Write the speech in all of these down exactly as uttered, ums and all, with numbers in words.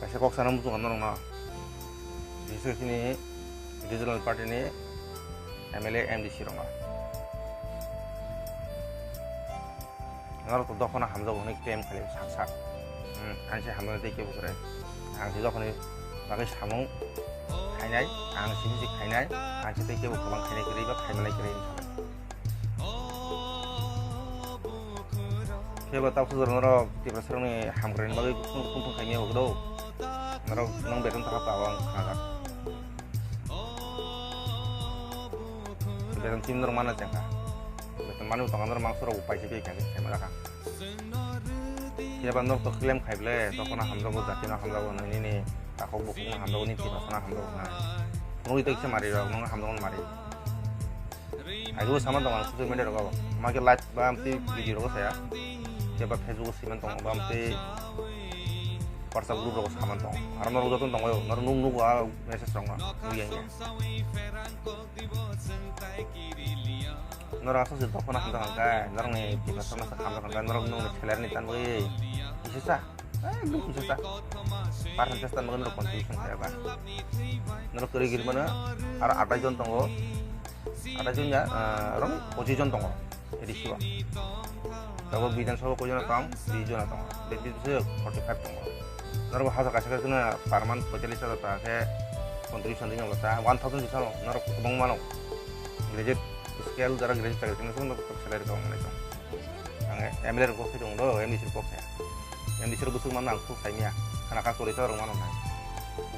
Kaisa kok sana muchung norokno, bises khe chini regional party ni M L A, M D C rokno. Norok to dophano hamjago hwnwi claim khlai sak sak. Hmm, ang se hamjaknai tei kebo kwrwi. Ang se dophani bagwi samung khainai, ang se bisi khainai, ang se tei kebo kwbang khainai kwrwi ba khaimanai kwrwi wng sanai. Phiya ba tabuk norok Tiprasarokni hamkraini bagwi kung kung khaimya hwkhe do. Norok nwng beton taha pao ang khnajak. Beton chini norok mana chengkha. Beton mani tongo norok mangso rok paisa khe khe khe mala kha. Phiya ba norok to claim khai ble, dophano hamjago, jatino hamjago, nini takhuk bukhukno hamjago, nini Tiprasano hamjago hwnwi. Nugwi tei kisa mari rok, nwng hamjago mari. Aigwi sama tongo ang social media rogo. Ama khe live ba amtwi video rogo saya. Khe ba Facebook o siman tongo ba amtwi WhatsApp group rogo saman tongo. Aro norok joto tongo, norok nuk nugo a message rok no. Nukya ya. Norok aswk se dophano hamjak hwnkhe, norokni Tiprasa masa hamjak hwnkhe, norok nokni salary ni tanwi kisa sa. Ekdom kisa sa. Percentage tan bagwi norok contribution khlai ba. Norok kwrwi giri mano, aro atai jon tongo. Atai jon ya, ah, rong pochis jon tongo. A D C o. Tabo Bidhan Sabha koi jona tong, bis jona tongo. Bebis se forty five tongo. Norok hajar kaisa kaisa na per month poitallis hajar taka khe contribution ringo ta one thousand sisa norok kwbang mano. Graduate scale jara graduate chakri khe norok salary kwbang manai tong. Ang M L A rok kok se tong do, M D C rok kok se. M D C rok bwswk mano ang khuk saimya. Khana kha chori sa rok mano nai.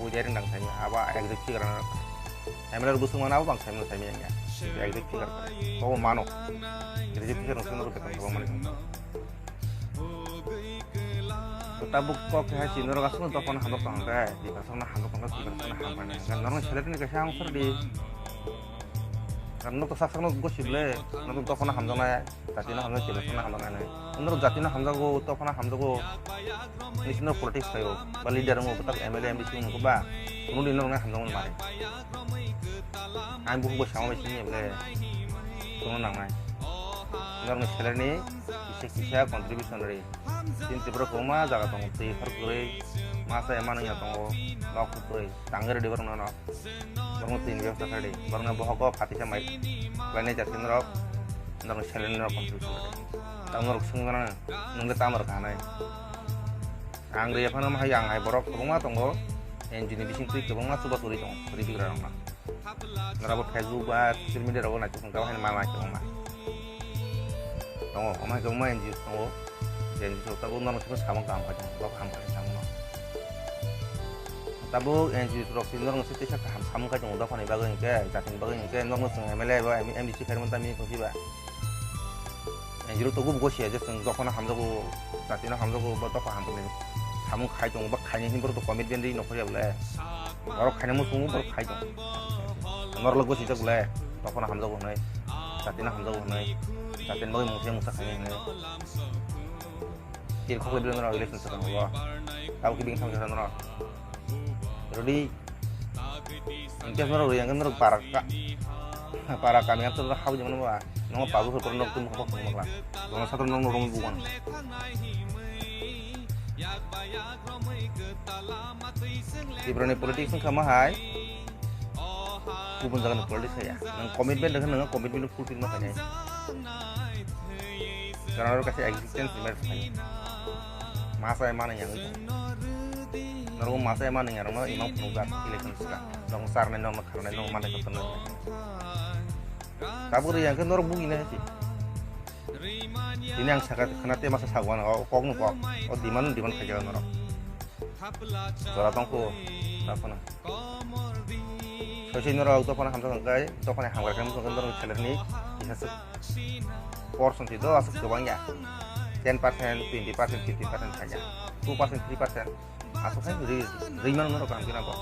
Ui dai reng dang saimya. Abo exact figure ano. M L A rok bwswk mano abo bang saimya saimya ya. Exact figure. Bo mano. Graduate figure rok sung rok beton kwbang mani. Tabuk kok hai si norok aswk dophano hamjak tong khe, di aswk no hamjak tong khe, di aswk no hamjak tong khe. Norok salary ni kaisa ang sor di. Norok to sak sak no gosi ble, norok dophano hamjaknai. Jatino hamjak, Tiprasano hamjaknai. Norok jatino hamjago, dophano hamjago. Nisi norok politics khaio. Ba leader wngo, bwtak M L A, M D C wngo ba. Kuno din norokno hamjakmani mari. Ang bukhuk bai sama bai sini ble. Kuno nangnai. Norokni salary ni kisa kisa contribution ri. Chini Tripura kwbangma jaga tongo. Twi khar kwrwi, masa ema nangya tongo. Nok kwrwi. Tangwi rwdi borokno no. Borokno twini bebostha khlai di. Borokno bohogo phatisa mai khlainai jati norok, norokni salary norok contribute khlai di. Tamo norok swngjaknai, nwng le tamo rwkha hinwi. Ang rwya phano hai, ang hai borok kwbangma tongo, N G O ni bising twi kwbangma chubachu rwi tongo, rwi bigra rokno. Norok bo Facebook ba social media rogo naisuk hwnkha, haino ma nai kwbangma. Tongo, omo hai kwbangma N G O tongo. Je N G O tabuk norok sabo kaham khe tongo, bo kaham khe tongo. Tabuk N G O rok si norok se teisa kaham samung khai tongo, dophani bagwi hinkhe, jatini bagwi hinkhe, norok chwng M L A ba M D C khairokma tamo tong phiba. N G O rok tabuk bo siya je chwng dophano hamjago, jatino hamjago, ba dopha hamjaknai samung khai tongo, ba khainai hinwi borok commitment ri nokho ya bole. Borok khainai muchungo borok khai tongo. Norok le gosijak le, dophano hamjago hwnwi, jatino hamjago hwnwi, jatini bagwi mungsa mungsa khainai hwnwi. Tir khok le norok election se tongo. Tabo khe bini thangsa norok. Rodi. Inkhe norok riyang norok para ka, para kami ang norok habwi mano ba. Nongo pabu se norok tum khok khok mangla. Jono satro norok rong bukan. Tiprani politics wngkha ma hai? Kubun jagani politics ya. Nang commitment dengan nang commitment fulfill ma kanya. Karena orang kasih existence di mana kanya. Masa yang mana yang itu? Norok masa yang mana yang orang imang penugar election sila. Nong sarne nong karne nong mana ketemu. Kabur yang ke norok bugi na sih. Ini yang sangat kena tema sa sawan, oh, kok nu kok. Oh, diman diman kerja norok. Jora tongkho, dophano. Soisoi norok dophano hamjak hwnkhe, dophani hamkrai khe norok salary ni kisa swk portion twi do aswk kwbang ya. Ten percent, twenty percent, fifteen percent khaija. Two percent, three percent aswk khai rwi, rwi mano norok kaham khe nang bo.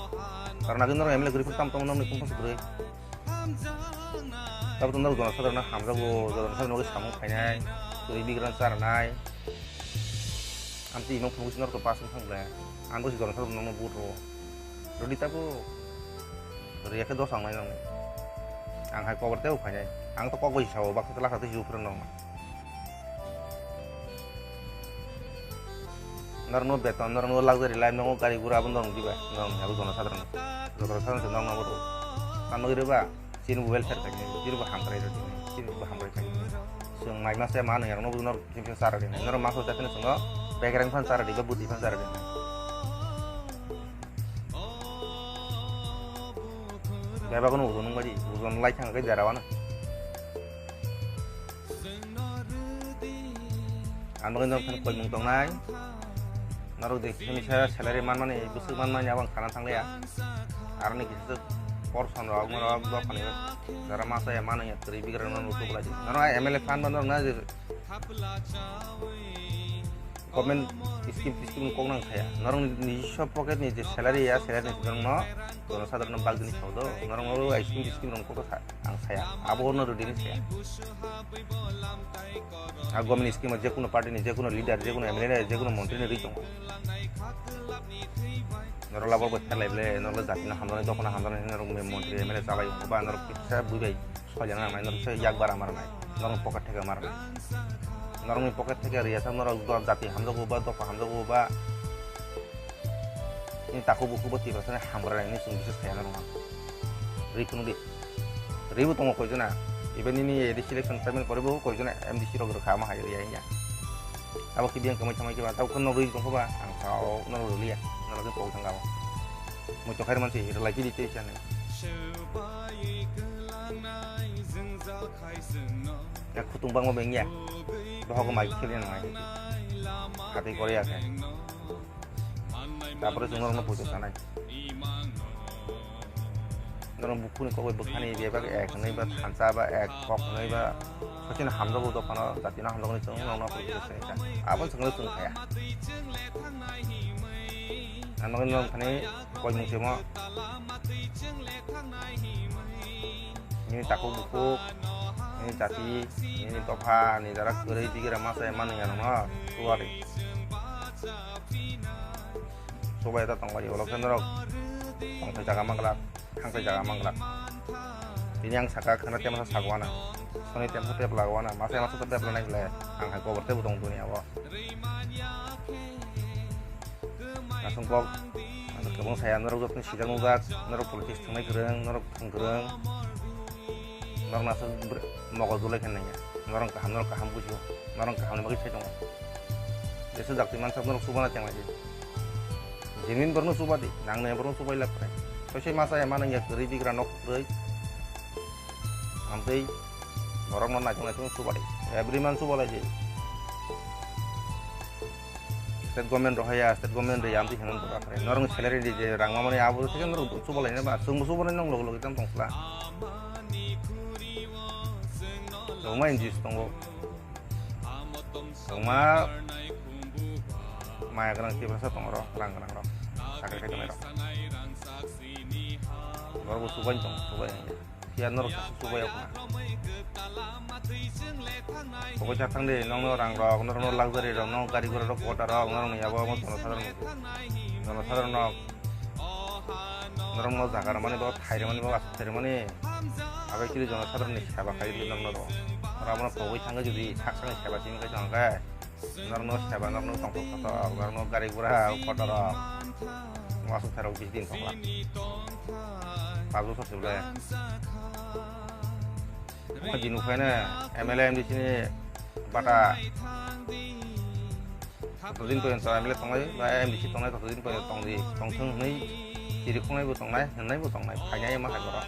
Karon agini norok M L A kwrwi phano tamo tamo norok ni phung phang se kwrwi. Tabuk norok jona sadharno hamjago, jona sadharno samung khainai, twi bigrang charnai. Amtwi imang phunukgwi norok to pass wng thang ble. Ang bo si jona sadharno vote rwo. Rwdi tabuk. Rwya khe dos ang nai nang. Ang hai kobar tei khainai. Ang to kok bai sao, baksa laksa tei jibu phwrwng nang. Norokno beton, norokno luxury life, norokno gari gura abo norokno diba, norokno abo jono sadharano. Joto sadharano norokno abo rw. Tamo giri ba, chini bo welfare khaini, chini bo hamkrai rw khaini, chini bo hamkrai khaini. Chwng mai masa ma nang norokno bo norok chini chara rw khaini. Norok masa jatini chwngo bekereng phan chara rw ba, bwtwi phan chara rw khaini. Bebak no ulo nung baji, ulo lai thang khe jara wano. Ang bagwi norok phano koimung tongnai. Norok je kisa misa salary manmani, bwswk manmani abo ang sana thangliya. Aroni kisa porson rok, norok dophani jara masa ya mano ya, kwrwi bigra no nutuk lai. Norok M L A phan ba norok na je government scheme, scheme kok nang saya. Norok ni, nijiswa pocket ni je salary ya, salary ni norok no, jono sadharano bagdini sao do. Norok no scheme, scheme rok kok sa. Ang saya, abo no rwdini saya. A government scheme o jekuno party ni, jekuno leader, jekuno M L A, jekuno montri ni rwi tongo. Norok labo bo khelai ble, norok jati no hamjani, dophano hamjani, norok montri, M L A chalai, ba norok kisa buibai, soilana nai, norok se yak bara mara nai, norok pocket theke mara nai. Norok ni pocket theke riya sa, norok do-, jati hamjago ba, dopha hamjago ba. Ni takhuk bukhuk bo Tiprasa ni hamkrai ni chwng bises khaina rwma. Rwi phunuk di. Rwi bo tongo koijona. Even nini A D C election payment pore bo koijona M D C rok rwkha ma hai rwi ya. Abo khibi ang kamai thamai khiba tabo kheno rwi tongkho ba ang sao no rwliya. No rwgwi pok thang abo. Mui to khair mansi rwlai phidi tei chani. Ya khutung bangma bengya. Bohogo mai khili nang ai. Khatwi kore ya khe. Tapore chwng norokno puitu sanai. Norok bukhukni kok bai bwkhani bebak ek hwnwi ba thansa ba ek kok hwnwi ba sachino hamjago dophano jatino hamjakni chwng norokno puitu sanai kha. Abo chwngno chwng khaya. Ang nokni norok thani koimung simo. Nini takhuk bukhuk, nini jati, nini dopha, ni jara kwrwi bigra masa manwi ya nokno suwari. Subai ta tongbai ulo khe norok tongthai jaga manglak, thangthai jaga manglak. Tini ang saka khana temsa sago ana, soni temsa tep lago ana, masa masa to tep lanai le ang hai kobor tebo tong dunia o. Aswk kok, ano kwbang saya norok jotoni sijak nujak, norok politics thangnai kwrwng, norok thwng kwrwng, norok aswk br-, mogo dulai khe nangya, norok kaham, norok kaham bujio, norok kaham ni bagwi sai tongo. Jesa jakti mansak norok chubana chenglai di. Genuine borno chuba di, nang nai borno chubai lak krai. Soisai masa ya manang ya kwrwi bigra nok kwrwi. Amtwi borok no naitok naitok chuba di. Every month chuba lai di. State government rohaya, state government de amtwi hinwi borok krai. Norok salary di je rang mamani abo se norok chuba lai na ba, chwng bo chuba lai nang log log tam tong sla. Tongma N G O tongo. Tongma maya gwnang Tiprasa tongo rok, rang gwnang rok, sakri khai tongnai rok. Borok bo chubai tong, chubai wngya. Phiya norok sa chubai yok na. Pokoi cha thang de, nokno rang rok, norokno luxury rok, nok gari gura rok, kota rok, norokni abo omo jono sadharano, jono sadharano. Norokno jaga rwmani bo, thai rwmani bo, aswk thai rwmani. Abo kiri jono sadharani seba khai di norokno rw. Oro abono pogwi thangwi jodi sak sakni seba simi khai tongkhe, norokno seba, norokno tongthok thothok, norokno gari gura, kotor rok. Aswk thai rok bisi din thokla. Pablo sot sibole. Omo di nukhaino M L A M D C ni bata. Totodin porjonto M L A tongnai ba M D C tongnai, totodin porjonto tongdi, tongthwng hwnwi chirikhoknai bo tongnai, hwnnai bo tongnai, phainai ma hai borok.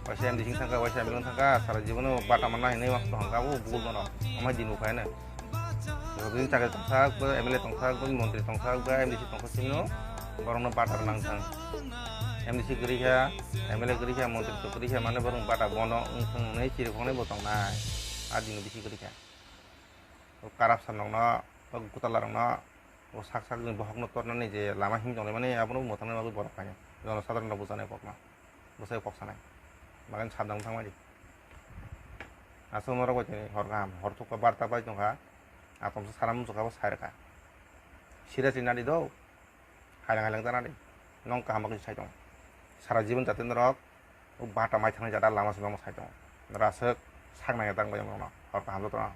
Waisa M D C thangkha, waisa M L A thangkha, sara jibono bata manna hinwi ma thangkha, abo bugul mano, amai di nukhaino. Totodin chakri tongthak, ba M L A tongthak, ba montri tongthak, ba M D C tongthak simi no, borokno bata nangthang. M D C kwrwi kha, M L A kwrwi kha, montri kwrwi kha, mane borok bata bono wngthang hwnwi chirikhoknai bo tongnai, a dino bisi kwrwi kha. O corruption rokno, o gutala rokno, o sak sak ni bohok no tornani je lama him tongnai mani abono mwthangna bagwi borok khainai. Jono sadharano bwchanai kokma, bwsai kok sanai. Bagwi sabdan thangmani. Aswk norok bai tini hor kaham, hor thukha barta bai tongkha. Atomsa sana muchukha bo sai rwkha. Seriously nadi do. Hailang hailang tana di. Nong kaham bagwi sai tongo. Sara jibon jate norok o bata mai thangni jata lama se bangma sai tongo. Norok aswk sak naiya tang bai norokno. Hor kaham jotono.